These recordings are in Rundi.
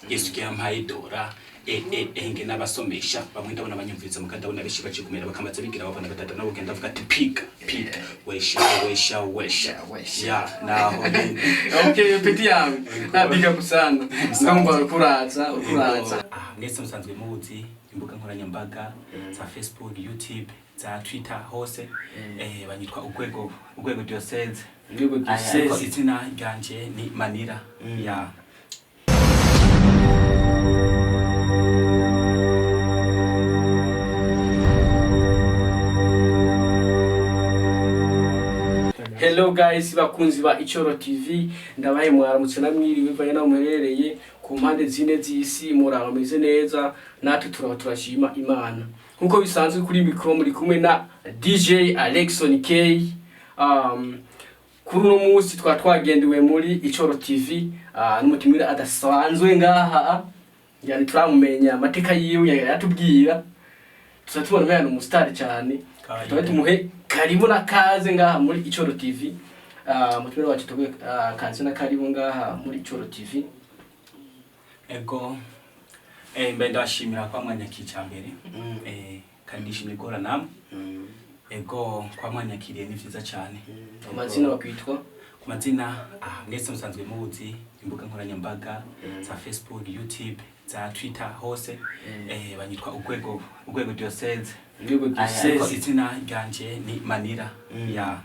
Yesu yampaye dora enge n'abasomesha bamwe ndabona banyumviriza muga ndabona benshi bacikumira bakamaze bigira babona batata nabo genda avuga ati piga piga wesha wesha wesha. Yeah, wesha. Ya naho nyene. Okay, petit yangu. Nabiga kusana. Ndumva urikuraza, urikuraza. Ah, mwese musanzwe muzi imbuga nkoranyambaga za Facebook, YouTube, za Twitter hose, banyitwa Urwego Diocese. Urwego Aya, ariko Diocese. izina ryanje ni Manira. Ya. Hello guys, bakunzi ba Icoro TV, ndabaye mwaramutse namwiriwe bivanye naho muherereye ku mpande zine z'isi, muraho meze neza, natwe turaba turashima Imana. Nkuko bisanzwe kuri mikro muri kumwe na DJ Alexon K. Kuri uno munsi twa twagendewe muri Icoro TV n'umutumire adasanzwe ngaha, yani turamumenya amateka yiwe yatubwira, tuza tubona umwana umusitari cyane. Kawaida. Tuba tumuhe karibu na kaze ngaha muri Icoro TV. Mutumire wacu tuguhe kaze na karibu ngaha muri Icoro TV. Ego, mbe ndashimira kwa mwanyakiriye icya mbere, kandi ndishimye guhura namwe. Ego, kwa mwanyakiriye ni vyiza cyane. Amazina bakwitwa? Ku mazina, mwese musanzwe muzi imbuga nkoranyambaga za Facebook, YouTube, za Twitter hose, banyitwa Urwego Diocese. Urwego Aya, ariko Diocese. izina ryanje ni Manira. Ya.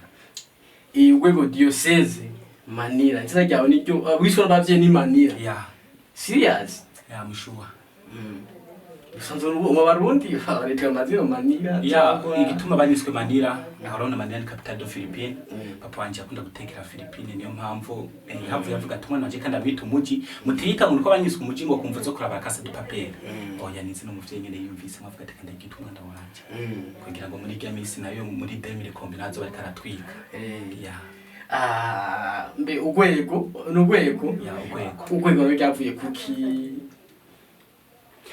Urwego Diocese Manira, izina ryawe niryo wiswe n'abavyeyi ni Manira? Ya. Serious? Ya, mushuwa. Usanzwe mu Barundi baritwa amazina Manira Ya. cyangwa Igituma banyiswe Manira, urabona Manira ni capitale de Philippines. Papa wanje akunda gutekera Philippines, niyo mpamvu havuye avuga ati umwana wanje kandi amwita umuji mutiyita ngo nuko banyiswe umuji ngo kumva zo kuraba Casa de Papel. Oya, nizi n'umuvyeyi nyene yumvise nkavuga ati kandi agita umwana wanje kugira ngo muri irya misi nayo muri 2000 kombi nazo bariko aratwika. Ya. Mbe urwego ni urwego? Ya, Urwego. Urwego rero ryavuye kuki,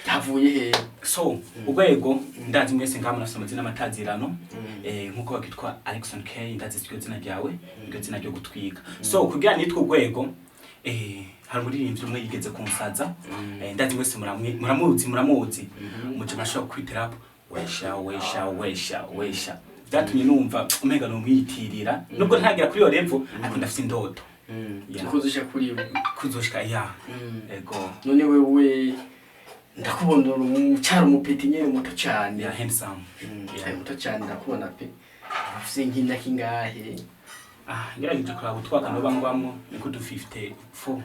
ryavuye he? So Urwego, ndazi mwese ngaha murafise amazina amatazirano, nkuko bakitwa Alexon K, ndazi iryo zina ryawe, iryo zina ryo gutwika. So kugira nitwe Urwego, hari umuririmbyi umwe yigeze kunsaza, ndazi mwese muramuzi, muramuzi muje murashobora kwiterapo wesha wesha wesha wesha. Vyatumye numva umenga nomwiyitirira nubwo ntagera kuri iyo level, ariko ndafise indoto. Ya. Tukuzisha kuri we. Kuzoshika, ya. Ego. None wewe ndakubona uri umucyaro umupeti nyene muto cyane. Ya, handsome. Ya. Cyane muto cyane ndakubona pe, ufise nk'imyaka ingahe? Ah, ngerageje kuraba utwaka noba ngwamwo niko du 54.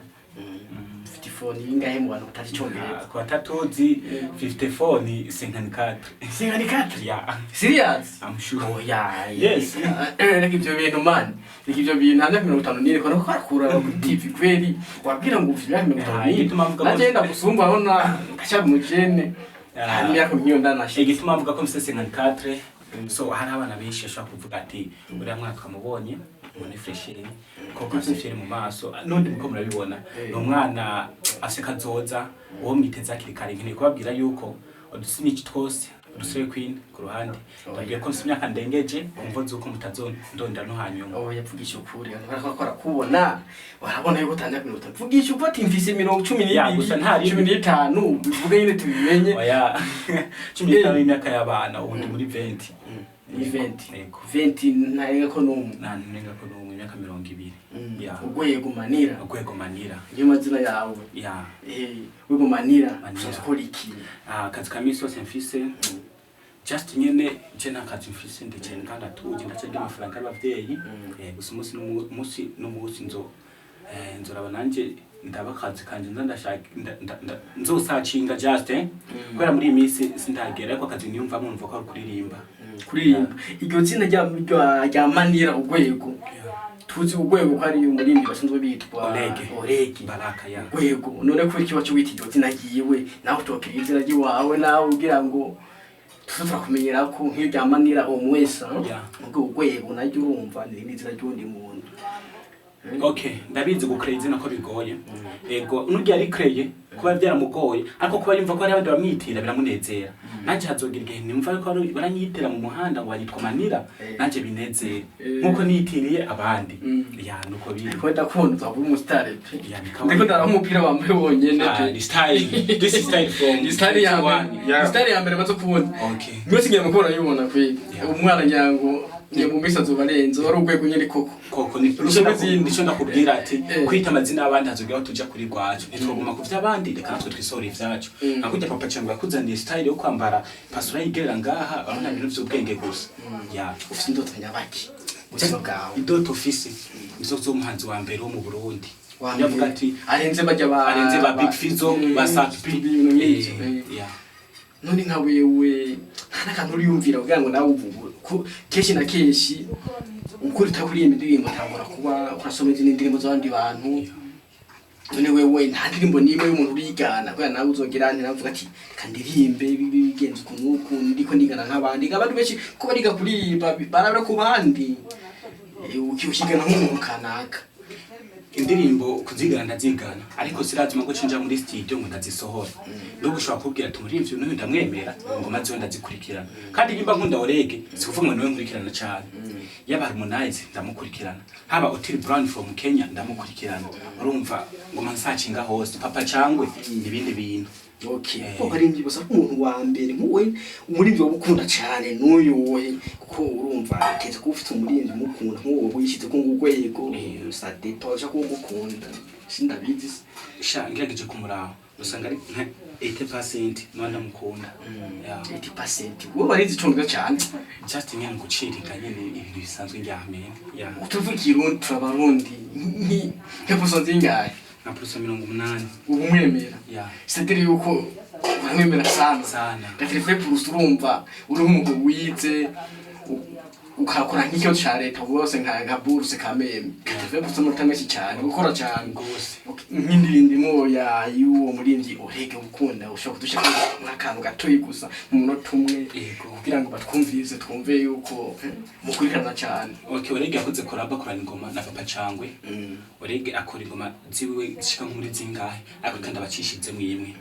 Ufite ifoni ingahe mu bantu batazi icongereza? Ku batatuzi, 54 ni 54. 54? Yeah. Serious? I'm sure. Oya. Yes. Reka ivyo bintu man, reka ivyo bintu, nta myaka 54 ko karakura kuri TV kweri wabwira ngo ufite imyaka mirongo itanu Ah, n'ine. igituma mvuga ko- Nanje ndagusumba abona ndacyari umujene. Ah. Nta myaka nk'iyo ndanashitse. Igituma mvuga ko mfise 54, so hari abana benshi bashobora kuvuga ati uriya mwana twamubonye mubone fresheri koko afise fiere mu maso, nundi muko murabibona ni umwana afise kazoza uwo mwiteze hakiri kare. Nkeneye kubabwira yuko udusiniki twose udusore queen ku ruhande ndabwiye ko mfise imyaka ndengeje kumvo zuko mutazondondera no hanyuma. Oh, yavugisha ukuri, abantu barako barakubona barabona yuko utangira 50. Vugisha ukuri ati mfise mirongo cumi Ya, n'ibiri, gusa nta rindi. 15, bivuge nyine tubimenye. Oya, 15 y'imyaka y'abana, ubundi muri 20. Ni 20? Yego. 20 ntarenga ko n'umwe. Nta ntenga ko n'umwe, imyaka 20. Ya. Urwego Manira. Urwego Manira. Niyo mazina yawe? Ya. Urwego Manira. Manira. Usanzwe ukora iki? Ah, akazi ka misi yose mfise, just nyene je nta kazi mfise, ndicaye kandi atuje, ndacarya amafaranga y'abavyeyi. Gusa umunsi n'umunsi n'umunsi nzoraba nanje ndaba akazi kanje nza ndashaka nzosacinga just, kubera muri iyi minsi sindagera, ariko akazi niyumvamwo numva ko ari kuririmba. Kuririmba. Iryo zina rya Manira Urwego, tuzi Urwego ko ari umuririmbyi basanzwe bitwa Orege. Orege. Baraka, ya. Urwego, none kubera iki wacu wita iryo zina ryiwe, nawe utokira izina ry'iwawe nawe ugira ngo tuze turakumenyera ko nk'iyo rya Manira umwesa? Yeah. Ubwo Urwego naryo urumva ni irindi zina ry'undi muntu. Okay, ndabizi gukreye izina ko bigoye. Ego, nurya ari kreye. Kuba byaramugoye, ariko kuba yumva ko hari abandi bamwitira biramunezera. Nanje hazogira igihe nimva ko baranyitira mu muhanda ngo banyitwa Manira, nanje binezere nkuko niyitiriye abandi. Ya, nuko biri. Ariko ndakubona uzaba uri umusitari pe. Ya, ni Ndiko kawaida. ndaraho umupira wambaye wonyene Ah, pe. ni style. This is style from Ni style ya mbere. 21. Ni Yeah. style ya mbere maze kubona. Okay. Mwese ngira mukora yibona kwiga. Yeah. Umwana ngira ngo ngiye mu minsi azoba arenze wari urwego nyine koko. Koko ni Rusumba izindi. nico ndakubwira ati kwita amazina y'abandi, hazogeraho tuja kuri rwacu, ntitwoguma ku vy'abandi, reka natwe twisohora ivyacu. Nka kurya Papa Cyangwa yakuzaniye style yo kwambara pasura yigerera ngaha, urabona ibintu vy'ubwenge gusa, ya. Ufite indoto nyabaki mu buzima bwawe? Indoto ufise nizo z'umuhanzi wa mbere wo mu Burundi. Wa mbere. Yavuga ati Arenze bajya ba arenze ba Big Fizzo, ba Sat-B. Ibintu nk'ivyo. Ya. None nka wewe nta n'akantu uriyumvira kugira ngo nawe ubu ko kenshi na kenshi ukuri utakuririmba indirimbo, ntangura kuba urasoma izindi ndirimbo z'abandi bantu. None wewe nta ndirimbo n'imwe y'umuntu urigana kubera nawe uzogera ntiravuga ati reka ndirimbe bigenze uku n'uku, ndiko ndigana nk'abandi? Abantu benshi ko bariga kuririmba barabira ku bandi. Ukigana nk'umuntu kanaka. Indirimbo kuzigana ndazigana, ariko sirazima ngo cinja muri studio ngo ndazisohora. N'ubu ushobora kubwira ati umuririmbyi n'uyu ndamwemera, ingoma ziwe ndazikurikirana. Kandi nimba nkunda Orege, si kuvuga ngo niwe nkurikirana cyane. Yaba Harmonize ndamukurikirana, haba Otile Brown from Kenya ndamukurikirana. Urumva ngoma nsacinga hose, Papa Cangwe n'ibindi bintu. Okay, ko baririmbyi gusa, umuntu wa mbere nkuwe umuririmbyi wabukunda cyane n'uyu wohe? Kuko urumva utetse kuba ufite umuririmbyi umukunda nk'uwo wishyize ko ngurwego ça dépend, ushaka kuba umukunda, sindabizi se. Sha, ngerageje kumuraba usanga ari nka 80% niba ndamukunda. Yeah. 80, wowe barizi icongereza cyane. Just nyene ngucirika nyene ibintu bisanzwe njyamene, yeah. Utuvuga ikirundi, turabarundi, nka pourcent zingahe? Nka pourcent 80. Ubu umwemera? Yeah. C'est-à-dire yuko uramwemera sana? Sana. 80%, urumva uri umuntu wize ukakora nk'ikibazo ca leta bose nka bourse kameme, 80% amanota menshi cyane, gukora cyane. Gose. Nk'indirimbo ya y'uwo muririmbyi Orege ukunda, ushobora kudushaka nk'akantu gatoyi gusa mu munota umwe kugira ngo batwumvirize, twumve yuko mukurikirana cyane? Okay, Orege yakoze collab, akorana ingoma na Papa Cangwe. Orege akora ingoma ziwe zishika nko muri zingahe, ariko kandi abacishizemo imwe,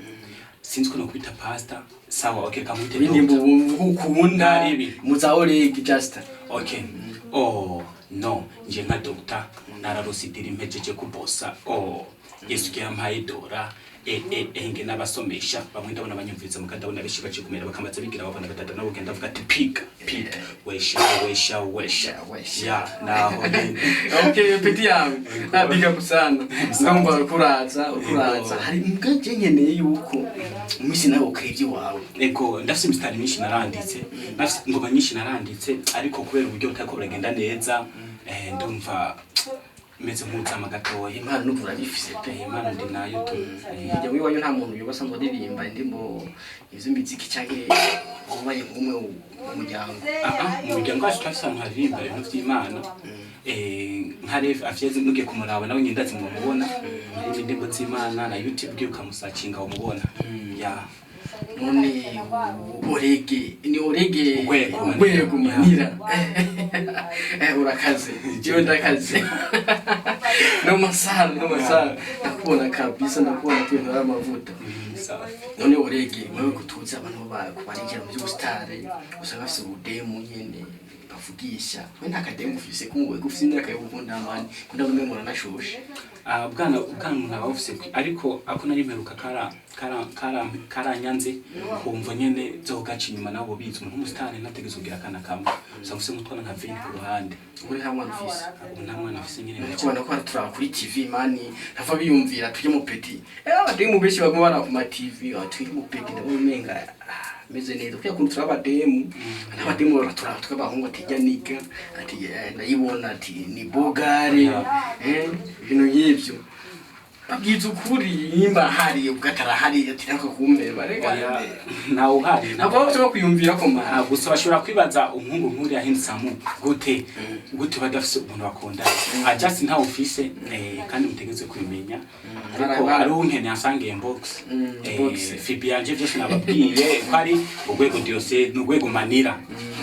sinzi ko nokubita pasta. Sawa, okay, kamwite Indirimbo Doctor. wumva ukunda Naribi. muza Orege just. Okay. Oh no, nje nka doctor nararusidira impejeje kubosa. Oh, Yesu yampaye dora enge n'abasomesha bamwe ndabona banyumviriza muga ndabona benshi bacikumira bakamaze bigira babona batata nabo genda avuga ati piga piga wesha wesha wesha. Wesha. Ya, naho nyene. Okay, petit yawe nabiga sana, ndumva ukuraza ukuraza hari mbwa je nkeneye yuko mu minsi nawe ukora iby'iwawe. Ego, ndafise imisitari myinshi naranditse, ndafise ingoma nyinshi naranditse, ariko kubera uburyo butariko buragenda neza, ndumva meze nk'uzama gatoya. Impano n'ubu urabifise pe. Impano ndi nayo tu. Hirya w'iwanyu nta muntu yoba asanzwe aririmba indirimbo iz'imiziki canke ubaye nk'umwe mu muryango? Aha, mu muryango wacu turafise ahantu haririmba ibintu vy'Imana. Nka Rev Avyeze, mugiye kumuraba nawe nyine ndazi mumubona, aririmba indirimbo z'Imana na YouTube ugiye ukamusacinga umubona, ya. None Orege ni Orege? Urwego. Urwego Manira. Urakaze, jewe ndakaze no masara no masara, ndakubona kabisa, ndakubona ko ibintu ari amavuta. Safi. None Orege, wewe kutuzi abantu kubarengera mu by'ubusitare usanga bafise ubudemu nyene bavugisha, we nta kademu ufise? Kumwe ufise imyaka yo gukunda mani kunda mwe muranashushe. Ah, bwana bwana, umuntu aba afise ariko ako nari mperuka kara kara kara karanyanze kumva nyene zogaca inyuma. Nabo bizi umuntu w'umusitari ntategeze kugira akana kamwe, usanga ufise nk'utwana nka 20 ku ruhande. Ubu nta mwana ufise? Ubu nta mwana afise nyene. Kubona ko turaba kuri TV mani ntava biyumvira tujye mu petit, abademu benshi baguma bara ku ma TV, tujye mu petit, ndabona umenga meze neza kuya kuntu turaba abademu n'abademu baraturaba tw'abahungu ati jya niga ati ndayibona ati ni bogare, ibintu nk'ibyo. Babwiza ukuri nimba hari ubwo atarahari ati nako kumpeba reka. Oya, ntawe uhari. Ntabwo baba kwiyumvira ko Ah, mani. Gusa bashobora kwibaza umuhungu nk'uriya handsome gute gute badafise umuntu bakundana. Ah, just ntawe ufise, kandi mutegeze kubimenya, ariko hariho unkeneye ansange inbox. Box. Fibi yanje byose nababwiye ko ari urwego Diose ni urwego Manira,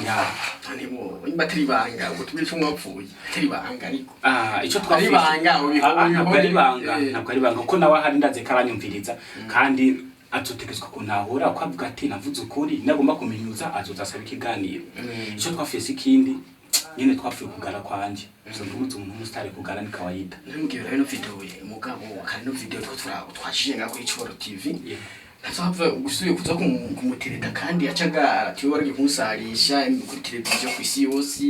ya. None bo Nimba atari ibanga, ngo tubwire ico mwapfuye. Atari ibanga ariko. Ah, icyo Ari twapfuye ibanga, Ah, ah, ntabwo ari ibanga, eh. ntabwo ari ibanga, kuko nawe ahari ndaze ko aranyumviriza kandi azotegetswe kuntahura, ko avuga ati navuze ukuri, nagomba kuminyuza azoza asaba ikiganiro. Icyo twapfuye si ikindi nyine, twapfuye kugara kwanje. So ndumuzi umuntu w'umusitari kugara ni kawaida. Ntumubwire rero video ye, mugabo kandi no video two twashiye ngaho kuri Icubaro TV. Ntazohava gusubiye kuza kumutereta kandi acagara ati wowe waragiye kumusarisha kuri televiziyo ku isi yose,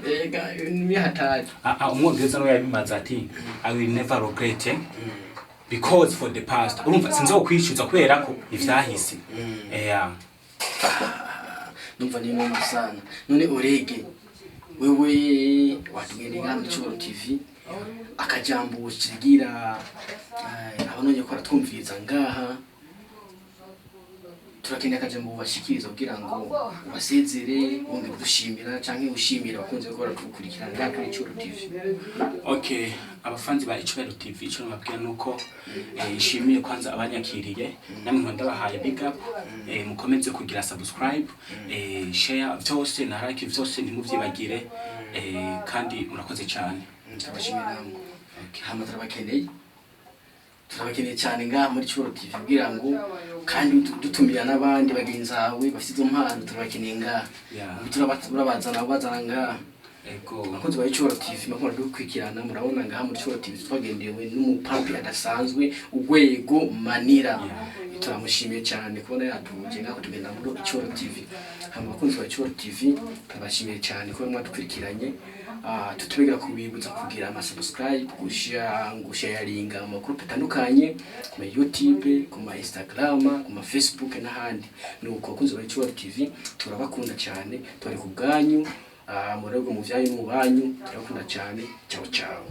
ega nihatari. Ah, ah, umwongereza nawe yabimaze ati "I will never regret because for the past." Urumva, sinzokwicuza kubera ko ivyahise. Yeah. Numva ni noma sana. None Orege, wewe watugendeye ngaha muri Icubaro TV, akajambo ukigira abanonye ko aratwumviriza ngaha, turakeneye akajambo ubashikiriza kugira ngo ubasezere, wongere udushimira canke ushimira abakunzi ko baratukurikirana ngaha kuri Icubaro TV. Okay, abafanzi ba Icubahiro TV, ico nababwira nuko nshimiye kwanza abanyakiriye, namwe nkaba ndabahaye big up. Mukomeze kugira subscribe, share vyose na like vyose, ntimuvyibagire. Kandi murakoze cyane. Turabashimiye namwe. Hama turabakeneye cyane ngaha muri Icubaro TV, kugira ngo kandi dutumira n'abandi bagenzi bawe bafite izo mpano, turabakeneye ngaha. Yeah. Turabazana bazana ngaha. Ego. Abakunzi ba Icubaro TV, makuru dukurikirana, murabona ngaha muri Icubaro TV twagendewe n'umupapi adasanzwe, Urwego Manira. Turamushimiye cyane kubona yatuje ngaho tugenda muri Icubaro TV. Hama abakunzi ba Icubaro TV, turabashimiye cyane kuba mwadukurikiranye. Tutubegera kubibutsa kugira ama subscribe, gusharinga mu magroup atandukanye, ku ma YouTube, ku ma Instagram, ku ma Facebook n'ahandi. Nuko abakunzi ba Icubaro TV, turabakunda cyane, turi ku bwanyu. Murego mu byanyu, mu banyu, turabakunda cyane. Ciao ciao.